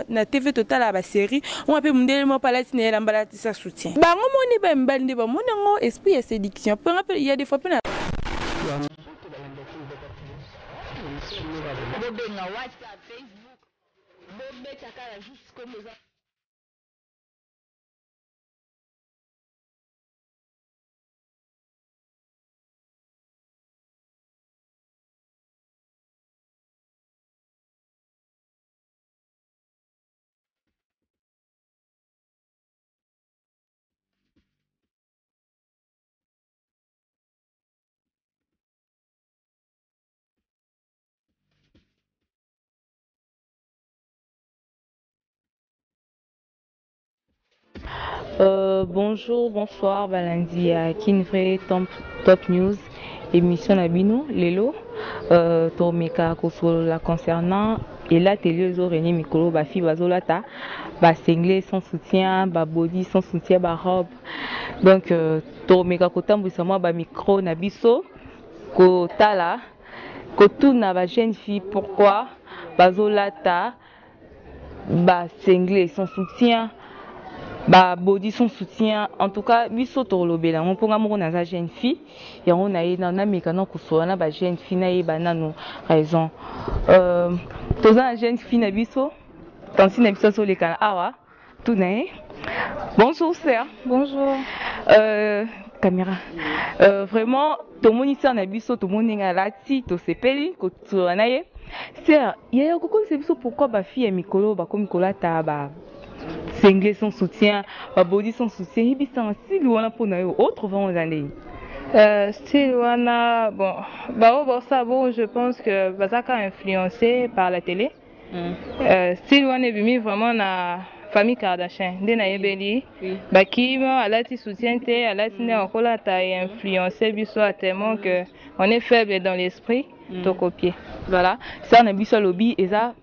Na TV totala ba série, on pe mundele mo palati na elamba latisa soutien. Bango moni ba mibali nde bamoni yango esprit ya séduction. Pe nga pe il y a des fois pe na Bobenga WhatsApp, Facebook, bobeta kaka juste kombo eza. Bonjour, bonsoir, balandi ya Kin Vrai Top, Top News, émission na bino lelo tomeka kosolola concernant elateli oyo ezo-régner mikolo, bafille bazolata basinglet sans soutien, babody sans soutien, barobe. Donc tomeka kotambwisa mwa bamicro na biso, kotala, kotuna ba jeune fille pourquoi bazolata basinglet sans soutien, babody sans soutien. En tout cas, biso tolobela yango mponga moko naza jeune fille yango na ye nameka na kosola na bajeune fille, nayeba nano raison. Toza na jeune fille na biso, tantine na biso azoleka na awa, tuna ye. Bonjour sœur. Bonjour. Caméra. Vraiment tomoni sœur na biso, tomoni ndenge alati, tosepeli kosola na ye. Sœur yaya, okokolisa biso pourquoi bafille ya mikolo bakomi kolata ba singlet sans soutien, babody sans soutien? Yebisanga style wana mpona yo otrouve yango eza ndeni? Style wana, bon, bao bosala bongo, je pense que bazaka influencé par la télé. Style wana ebimi vraiment na famille Kardashian nde nayebeli. Bakima alati soutien te, alati nde akolata e influencé biso à tellement que on est faible dans l'esprit, tokopie. Voilà, sœur na biso alobi eza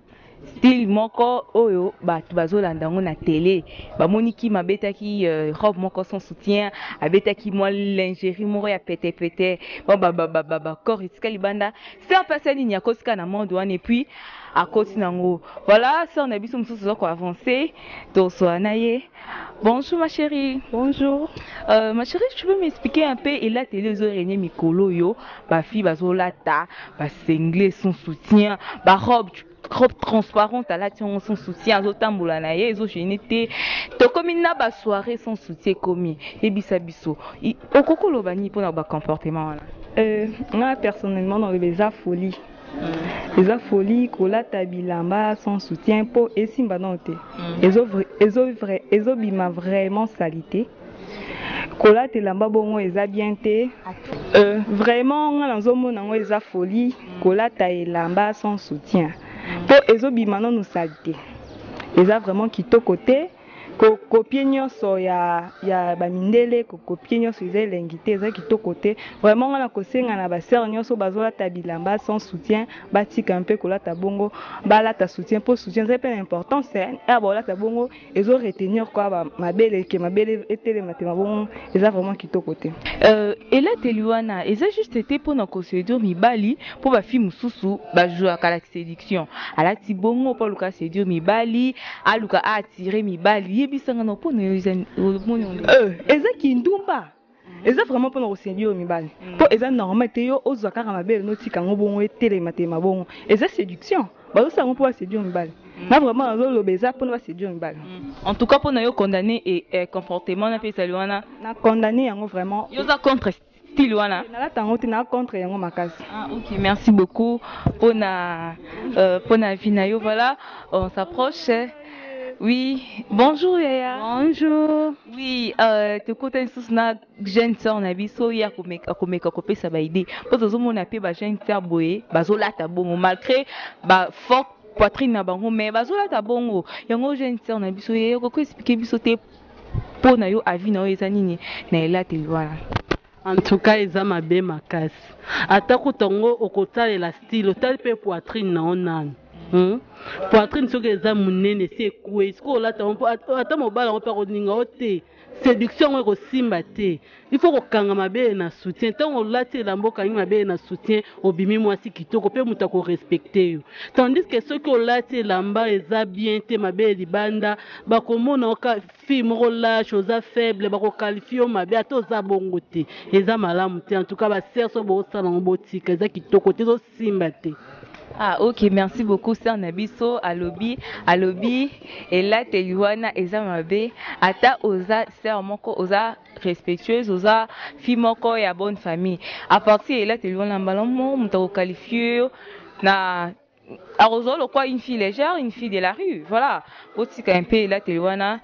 style moko oyo bato bazolanda yango na télé. Bamoni Kim abetaki robe moko sans soutien, abetaki mwa lingerie moko ya petepete, bacorps esika libanda. Sœur mpe asali nini? Akoti na mode wana et puis akoti nango. Voilà, sœur na biso mosusu oza koavance, tosoa na ye. Bonjour ma chérie. Bonjour. Ma chérie, tu peux m'expliquer un peu elateli ezo-régner mikolo oyo, bafille bazolata basinglet sans soutien, barobe, robe transparente, alati yango sans soutien, azotambola na ye, ezogêner te? Tokomi na basoirée sans soutien ekomi. Yebisa biso, okoki koloba nini mpona bacomportement wana? Nga personnellement naloba eza folie, eza folie kolata bilamba sans soutien mpo esimba nano te. Ezobima vraiment salité kolata elamba bongo, eza bien te. Vraiment nga nazomona yango eza folie kolata elamba sans soutien mpo ezobima nano salité, eza vraiment kitoko te. Kocopier nyonso ya bamindele, kocopier nyonso eza elengi te, eza kitoko te. Vraiment nga na kosenga na basœur nyonso bazolata bilamba sans soutien, batika mpe kolata bongo, balata soutien mpo soutien eza mpe na importance ya baolata bongo, ezo retenir kwa mabele ke mabele etelema te. Mabongo eza vraiment kitoko te. Elateli wana eza juste te mpona koséduire mibali, mpo bafille mosusu bajouaka la séduction, alati bongo mpo aluka aséduire mibali, aluka aatire mibali. Yebisanga na mpona yo omoni yango ndenge? Eza kindumba, eza vraiment mpona koséduire mibali, mpo eza normal te yo ozwa kaka mabele notika yango bongo etelema telema bongo. Eza séduction, bazosala yango mpo baséduire mibali. Nga vraiment nazoloba eza mpona baséduire mibali. En tout cas mpona yo condamné et comportement na mpe ezali wana? Na condamné yango vraiment. Yo oza contre style wana? Nalata yango te, na contre yango makasi. Ah, ok, merci beaucoup mpona vie na yo. Voilà, on s'approche. Oui, bonjour Yaya. Bonjour. Oui, tokota lisusu na jeune sœur na biso ye akomeka kopesa baidée, mpo tozomona mpe bajeune sœur boye bazolata bongo malgré ba forte poitrine na bango, mais bazolata bongo yango. Jeune sœur na biso ye, okoki expliquer biso te mpo na yo, avis na yo eza nini na elateli wana? En tout cas eza mabe makasi. Ata kuta yango okotalela style, otali mpe poitrine na yo nanu. Poitrine soki eza monene esi ekwei, sikoyo olata yango mpo ata mobali yango mpe akolinga yo te, séduction yango ekosimba te. Il faut kokanga mabele na soutien. Ntango olati elamba okangi mabele na soutien, obimi mwasi kitoko mpe moto akorespecte yo. Tandis que soki olati elamba eza bien te, mabele libanda, bakomona yo ka fille moko lâche, oza faible, bakoqualifie yo mabe, ata oza bongo te. Eza malamu te. En tout cas ba sœur, soki bosala yango, botika, eza kitoko te, ezosimba te. Ah ok, merci beaucoup sœur na biso. Alobi, alobi elateli wana eza mabe. Ata oza sœur moko, oza respectueuse, oza fille moko ya bonne famille, à partir ya elateli wana, mbala moko moto akoqualifie yo na akozwa lokwa une fille légère, une fille de la rue. Voilà, botika un peu elateli wana.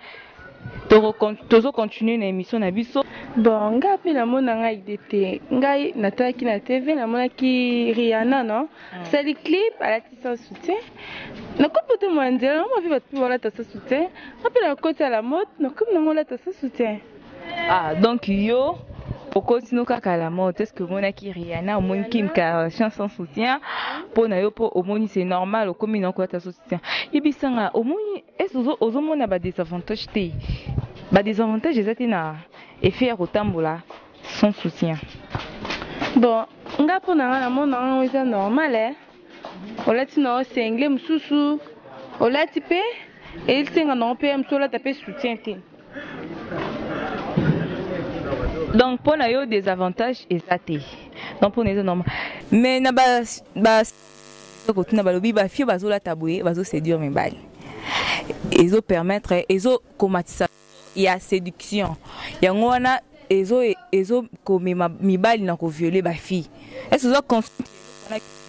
Tozo continuer na émission na biso. Bon, ngai mpe namona ngai idée te. Ngai natalaki na TV, namonaki Rihanna, non, asali clip, alati sans soutien. Nakomi po te mwa nzela namona mpe bato mpe balata sans soutien. Nga mpe nakoti ya la mode, nakomi nango olata sans soutien. Ah, donc yo okotino kaka la mode. Est ce que omonaki Rihanna, omoni Kim Kardashian sans soutien, mpo na yo mpo omoni c'est normal, okomi na okolata sans soutien? Yebisanga, omoni est ce ozomona badésavantage te? Badésavantage eza te na effet ya kotambola sans soutien? Bon, nga mpo na nga namona yango eza normal, eh. Olati na yo sengle mosusu, olati mpe elisenga nango mpe mosusu, olata mpe soutien te. Donc mpo na yo désavantage eza te, donc mpo na eza normal. Mais na ba kotuna, balobi bafille bazolata boye bazoséduire mibali, ezopermettre, ezokomatisa ya séduction. Yango wana ezokomema mibali na koviole bafille. Est ce oza conscient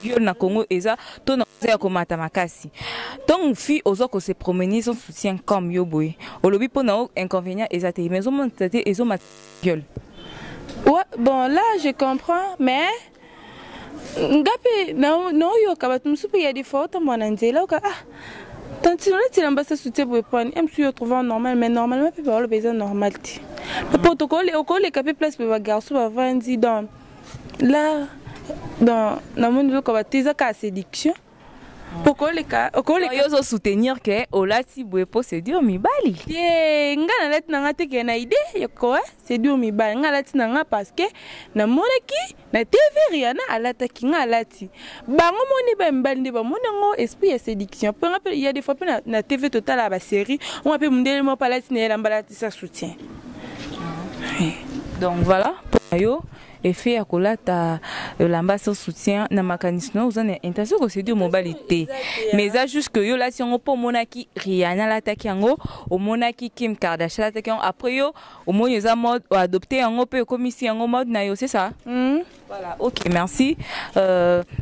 viol na Congo eza to na eza ya komata makasi? Ntongo fille oza kose promener sans soutien comme yo boye, olobi mpo na yo inconvénient eza te, mais ozomona te ezomata viol? Ouais, bon, là je comprends, mais nga mpe naoyoka bato mosusu mpe ya des fois otambola na nzela, oka ah, tantine olati elamba sans soutien boye pwani e mosusu yo trouve normal, mais normalement mpe baoloba eza normal te, po okoleka mpe place mpe bagarçon bavandi. Donc là, donc namoni biloko bato eza kaka séduction, po okoleka, okoleka. Yo ozosoutenir ke olati boye mpo séduire mibali? Te, nga nalati na nga te ke na idée ya koa séduire mibali. Nga alati na nga parce que namonaki na TV Rihanna alataki, nga alati. Bango moni ba mibali nde bamoni yango esprit ya séduction. Mpo nga mpe ya des fois mpe na TV totala basérie onga mpe mondele moko alati na elamba, alatisa soutien. Donc voilà, mpo na yo effet ya kolata elamba sans soutien, na makanisi na yo, oza na intention koséduire mobali te, mais eza juste que yo olati yango mpo omonaki Rihanna alataki yango, omonaki Kim Kardashian alataki yango. Après yo omoni eza mode, oadopte yango mpe okomisi yango mode na yo, c'est ça? Voilà, ok, merci.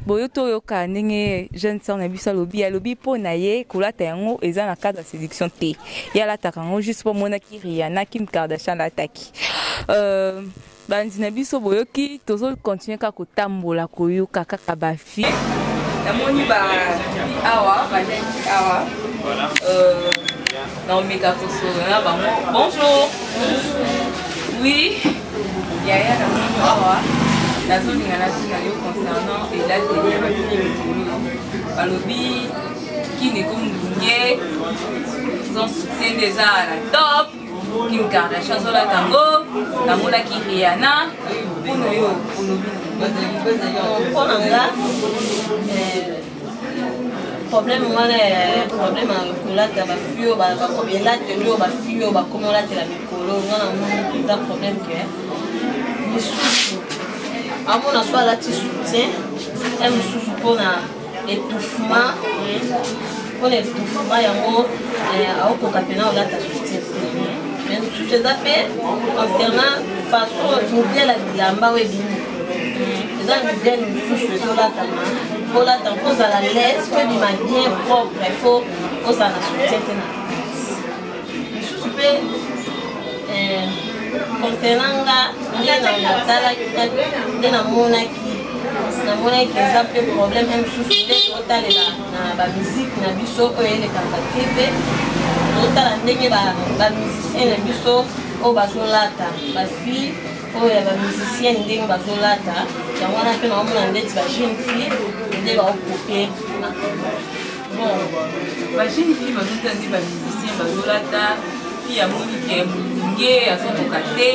Boyo toyoka ndenge jeune sœur na biso alobi. Alobi mpo na ye kolata yango eza na cadre ya séduction te, ye alataka yango juste mpo omonaki Rihanna, Kim Kardashian alataki. Bandi na biso, boyoki, tozocontinue kaka kotambola, koyoka kaka bafille. Namoni bafille awa, bajeune awa, naomeka kosolola na bango. Bonjour. Oui yaya, namoni awa, nazolinga natuna yo concernant elateli ya bafille mikolo. Balobi kini ekomi ndunge, sans soutien nde eza na top. Kim Kardashian azolata yango, namonaki Rihanna. Mpona yo olobi? Mpona nga, problème wana, problème ya kolata, bafille oyo elateli oyo bafille oyo bakomi olatela mikolo, nga namoni eza problème ke misusu amona so alati soutien e mosusu mpona étouffement, mpona étouffement yango aokoka mpena olata soutien te. Mais mosusu eza mpe concernant façon modèle ya bilamba oyo ebimi mikolo. Eza modèle mosusu ezolatama, olata mpo ozala l'aise, po ebima bien propre, faut ozala na soutien te. Na mosusu mpe concernant nga, nde natalaki, nde namonaki eza mpe problème e mosusu nde totalela na bamusike na biso oyo elekaka ba TV. Totala ndenge bamusicien na biso oyo bazolata, bafille oyo ya bamusicien ndenge bazolata yango wana mpe naomona ndeti bajeune fille nde baokope makambo. Bon, ba jeune fille bazotala nde ba musicien bazolata, fille amoni ke molinge azokoka te,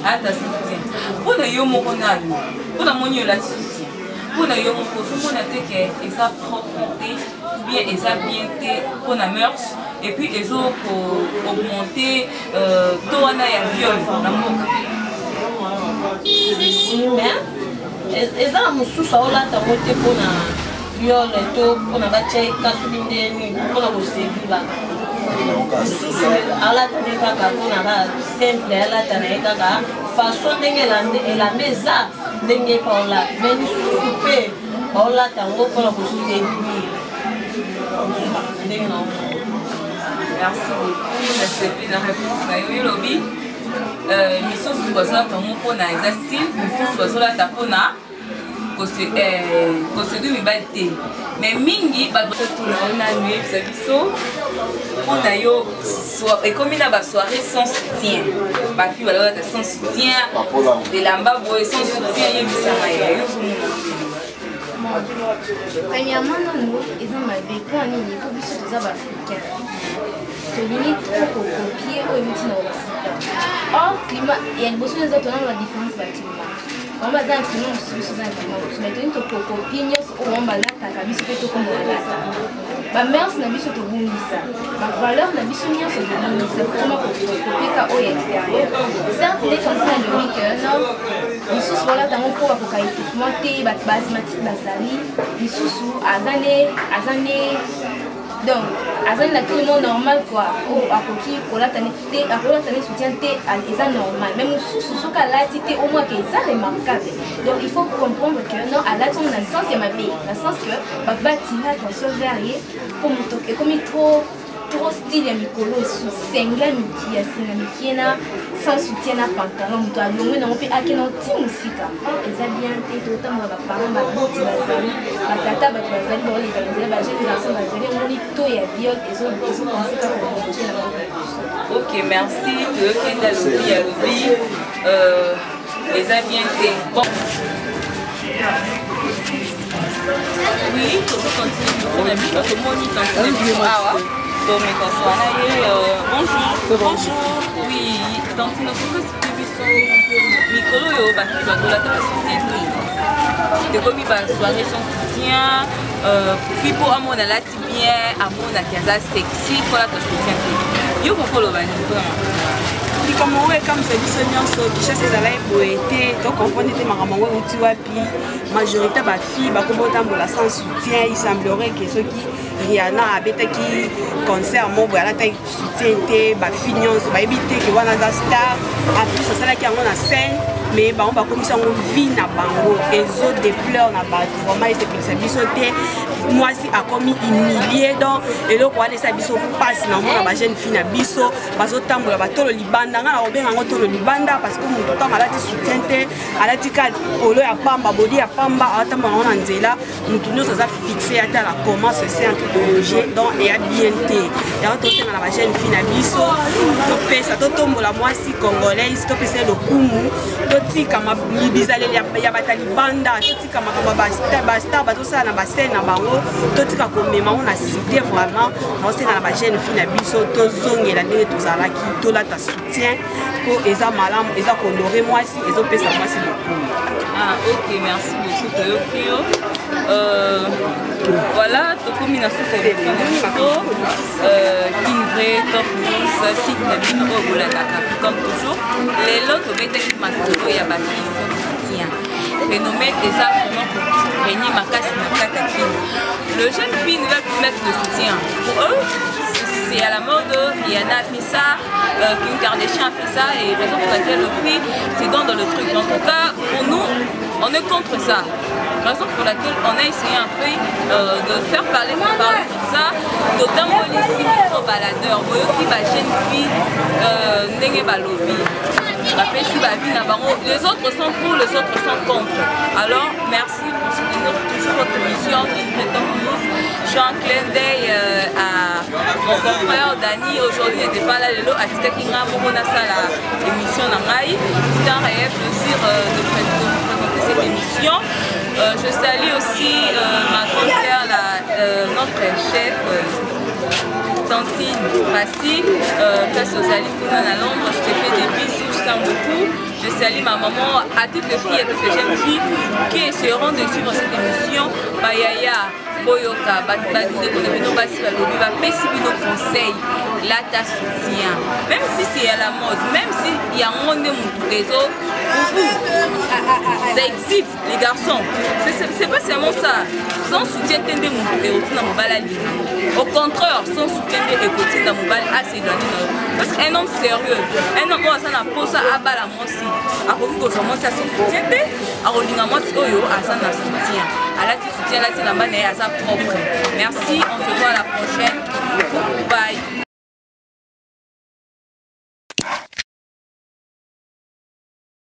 ata soutien. Mpo na yo moko nanu, mpo na moni olati soutien, mpo na yo moko ozomona te ke eza propre te ou bien eza bien te mpo na mœurs et puis ezo ko augmenter euh, taux wana ya viol na mboka. Si, si, mais eza na mosusu aolata yango te mpo na viol to mpona batya ye ka soki nde nini mpona koseduire bato mosusu alata nde kaka mpona ba simple alata na ye kaka façon ndenge elamba eza ndenge mpe aolata mais misusu mpe baolata yango mpona koseduire ndenge na merci beaucoup nasepeli na réponse na yo elobi euh, misusu bazolata yango mpona eza style misusu bazolata mpona koseduire mibali te mais mingi bato tuna yo nanu yebisa biso mpo na yo ekomi na basoirée sans soutien bafille balolata sans soutien elamba boye sans soutien yebisanga ya yo ozomona. Premièrement nanu eza mabe mpo na nini? Mpo biso toza baafricain, tolingi trop kocopier oyo euti na occident. Or climat ya liboso eza tona ba différence ba climat, bango baza na climat mosusu, biso oza na climat mosusu, mais tolingi tokocopier nyonso oyo bango balataka, biso mpe tokoma kolata. Bamœurs na biso tobungisa, bavaleur na biso nyonso tobungisa, tokoma kocopier oyo extérieur. Certes nde tantine alobi ke non, misusu balata yango mpo bakoka étouffement te, bato baasthmatique bazali, misusu aza nde donc azali na tout normal quoi, oyo akoki kolata te, akolata ne soutien te, eza normal. Mais mosusu soki alati te, au moins ke eza remarquable. Donc il faut comprendre que non, alati yango na sens ya mabe, na sens que bato batira attention vers ye, mpo moto ekomi trop trop style ya mikolo esusenga miki ya singa mikie na sans soutien na pantalon, moto alongwe nango mpe akende ti mosika. Eza bien te. Totambola, baparent, baboti bazali, batata, bato bazali baoleka na nzela, bajeune garçon bazali, omoni to ya viol ezopense kaka komonte na bango. Ok, merci. Toyoki ete alobi alobi eza bien te. Bon, oui, tozocontinue biso na biso, tomoni tantine biso awa, tomekoswa na ye. Bonjour, bonjour. Oui, tantine, okoki expliquer biso mikolo oyo bafille bazolata basoutien te, ekomi basoirée sans soutien, fille mpo amona alati bien, amonaki aza sexy, mpo alata soutien te? Yo kokoloba nini mpona Likambo oyo ekamwisa biso nyonso. Kinshasa ezalaki boye te, tocomprendre te makambo yango euti wapi. Majorité bafille bakoma otambola sans soutien. Il semblerait ke soki Rihanna abetaki concert mo boye, alataki soutien te. Bafille nyonso bayebi te ke wana aza star, en plus asalaki yango na scène, mais bango bakomisi yango vie na bango. Ezodéplaire na bato vraiment, esepelisa biso te. Mwasi akomi humilie, donc eloko wana esala biso mpasi na omona bajeune fille na biso bazotambola batolo libanda. Ngai na kobenga yango tolo libanda parce que moto ntango alati soutien te, alati ka polo ya pamba, body ya pamba, atambola yango na nzela, motu nyonso aza fixe atala comment se sent danger. Donc eya bien te. Yango tosenga na bajeune fille na biso, topesa, totombola mwasi congolaise, topesa ye lokumu, totika bizaleli ya bato ya libanda, totika makambo ya bastar bazosala na bascène na bango, totika komema ngo na cité. Vraiment naosenga na bajeune fille na biso, tozongela ndenge tozalaki, tolata soutien mpo eza malamu, eza kohonorer mwasi, ezopesa mwasi lokumu. Ah, ok, merci beaucoup, toyoki yo. Voilà, tokomi na suka émission na biso, Kin Vrai Top News, site na bino oyo bolandaka comme toujours. Lelo tobetaki masolo ya bafille sans soutien, phénomène eza vraiment régner makasi na kati ya Kin. Le jeune fille ne va plus mettre de soutien. Pour eux, c'est à la mode. Rihanna a fait ça, Kim Kardashian a fait ça, et raison pour laquelle le prix c'est dans le truc. En tout cas, pour nous, on est contre ça, raison pour laquelle on a essayé un peu de faire parler sur ça. Totambolisi micro baladeur, boyoki bajeune fille ndenge balobi, bapesi baavis na bango. Les autres sont pour, les autres sont contre. Alors merci pour soutenir toujours votre émission Kin Top News. Je suis en clin d'œil à mon confrère Dani, aujourd'hui n'était pas là. Lelo atikaki nga moko nasala émission na ngai. C'est un réel plaisir de vous présenter cette émission. Je salue aussi ma grande sœur, la, notre chef, Tantine Passy, place ozali kuna na Londres. Je te fais des bisous, je t'aime beaucoup. Je salue ma maman, à toutes les filles, à toutes les jeunes filles qui essaieront de suivre cette émission. Bayaya, boyoka, bandeko na bino basi balobi, bapesi bino conseil, lata soutien. Même si c'est à la mode, même si yango nde mutu ezo pour vous, ça excite les garçons. C'est pas seulement ça. Sans soutien te nde mutu ekotinda mobali alinga. Au contraire, sans soutien nde ekotinda mobali as'éloigner na yo. Parce qu'un homme sérieux, un homme oyo aza na posa abala mwasi, akoki kozwa mwasi ya sans soutien te, akolinga mwasi oyo aza na soutien. Alati soutien, alati elamba na ye, aza propre. Merci, on se voit à la prochaine. Bye.